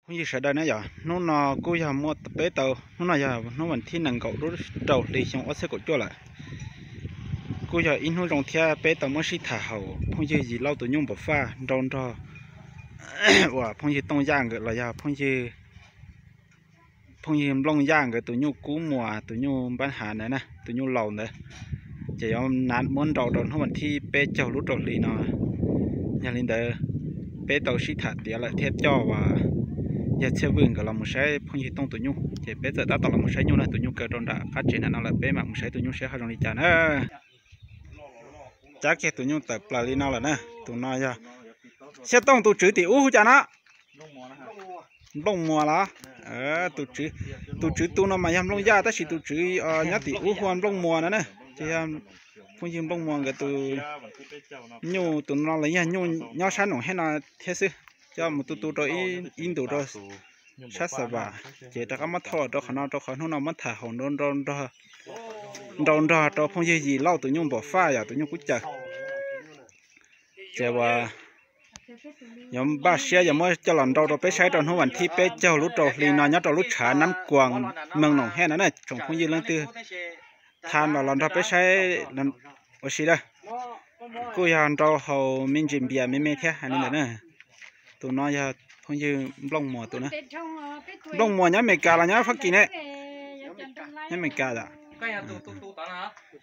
Phooj ywg sawv daws na, yog hnub no kuj yog muaj peb tau, hnub no yog hnub vas thib nees nkaum lub rau hli xyoo ob txhiab kaum cuaj lawm. Kuj yog ib hnub zoo thiab peb tau muab sib tham haum phooj ywg Yim Lauj tus nyuj npam faj nrau nrog uas phooj ywg Tooj Yaj nkawd los yog phooj ywg Nplooj Yaj nkawd tus nyuj Kub Muas tus nyuj Npab Hav ntawd na, tus nyuj laus ntawd. Ces yuav muab nrau rau hnub vas thib peb caug lub rau hli no. Yog li ntawd, peb tau sib tham tiav lawm thiab coj uas yog Txhiaj Vwj nkawd los mus saib phooj ywg Tooj tus nyuj, ces peb txawm tab tom los mus saib nyuj na, tus nyuj kaw rau nram qab tsev na no lawm, peb mam mus saib tus nyuj seb ho zoo li cas na. Cab kiag tus nyuj tawm plaws li no lawm na. Tus no yog Xyaj Tooj tus tswv tim ub hu cas no? Nplooj Muas los? Tus tswv tu no mas yog Nplooj Yaj tab sis tus tswv nyob tim ub hu ua Nplooj Muas no na. Ces yog phooj ywg Nplooj Muas nkawd tus nyuj, tus no los yog nyuj nyob sab Noom Hej no thiab xwb, coj mus tu tu rau ib ntus rau sab Xa Vam, ces rov qab muab thauj los rau qhov no, rau qhov hnub no muab tham haum nrau nrog rau phooj ywg Yim Lauj tus nyuj npam faj yog tus nyuj kub caws. Ces uas yuav npaj siab yuav muab coj los nrau rau peb saib rau hnub vas thib peb caug lub rau hli no nyob rau lub tshav Nab Kuas, meeg Noom Hej no na. Tsoom phooj ywg leej twg tham los los nrog peb saib ua si lawm. Kuj yog nrau haus me ntsis npias me me thiab hais li ntawd na. Tus no yog phooj ywg Nplooj Muas tus na. Nplooj Muas nyob Amelikas los nyob Fab Kis ne? Nyob Amelikas.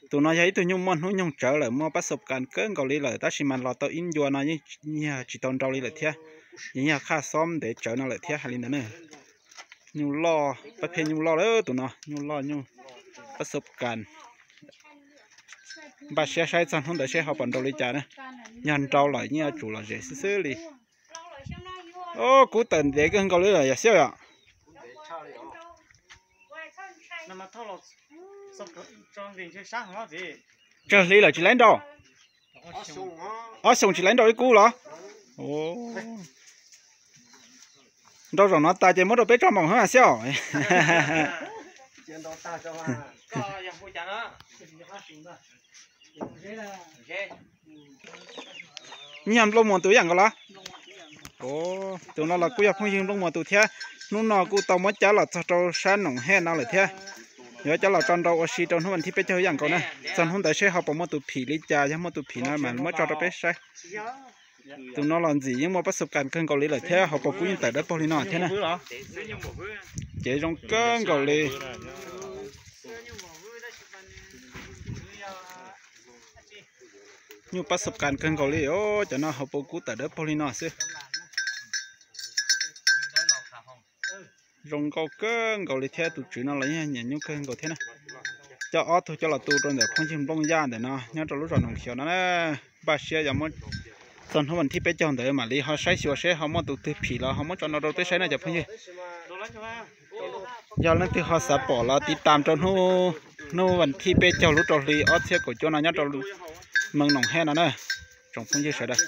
Tus no yog ib tug nyuj muaj hnub nyoog tsawv lawm, muaj pab xo kas kawg nkaus li lawm, tab sis mas los tau ib ncua no yeej yog tsis tau nrau li lawm thiab. Yeej yog qhaj xob ntev tsawv no lawm thiab hais li ntawd na. Nyuj loj, pab pheej nyuj loj lawm tus no, nyuj loj nyuj pab xo kas. Npaj siab saib txog hnub ntawd seb ho puas nrau li cas na. Yog nrau lawm yeej yuav tsum lom zem xwb xwb li. Kub tawm ntev kawg nkaus li lawm yog Xiaj yom. Tsawg hli lawm tsis laib nrau? Ob xyoos tsis laib nrau ib kub los? Nrau zaum no tas ces muab rau peb tso moo hab Xiaj. Nyuj Nplooj Muas tus ib yam nkaus los? Tus no los kuj yog phooj ywg Nplooj Muas tus thiab. Hnub no kuj tau muab cab los txog rau sab Noom Hej no lawm thiab. Yuav cab los tso nrau ua si rau hnub vas thib peb caug ib yam nkaus na. Txog hnub ntawd seb ho puas muaj tus phim li cas, yog muaj tus phim no mas muab tso rau peb saib. Tus no los ntxim yeej muaj pab xo kas kawg nkaus li lawm thiab, hauv paus kub yeej tawm dawb paug li no thiab na. Ces zoo kawg nkaus li. Nyuj pab xo kas kawg nkaus li os, cov no hauv paus kub tawm dawb paug li no xwb. Zoo nkauj kawg nkaus li thiab, tus tswv no los yeej nyiam nyuj kawg nkaus thiab na. Coj ob tug coj los tu rau ntawm phooj ywg Nplooj Yaj ntawm no nyob rau lub zos Noom Khiav no na. Npaj siab yuav muab txog hnub vas thib peb caug ntawd mam li ho saib xyuas seb ho muaj tus twg phim los ho muab tso no rau peb saib na cov phooj ywg. Yog leej twg ho xav pom los tiv tam rau hnub vas thib peb caug lub rau hli ob txhiab kaum cuaj no nyob rau mees Noom Hej no na, tsoom phooj ywg sawv daws.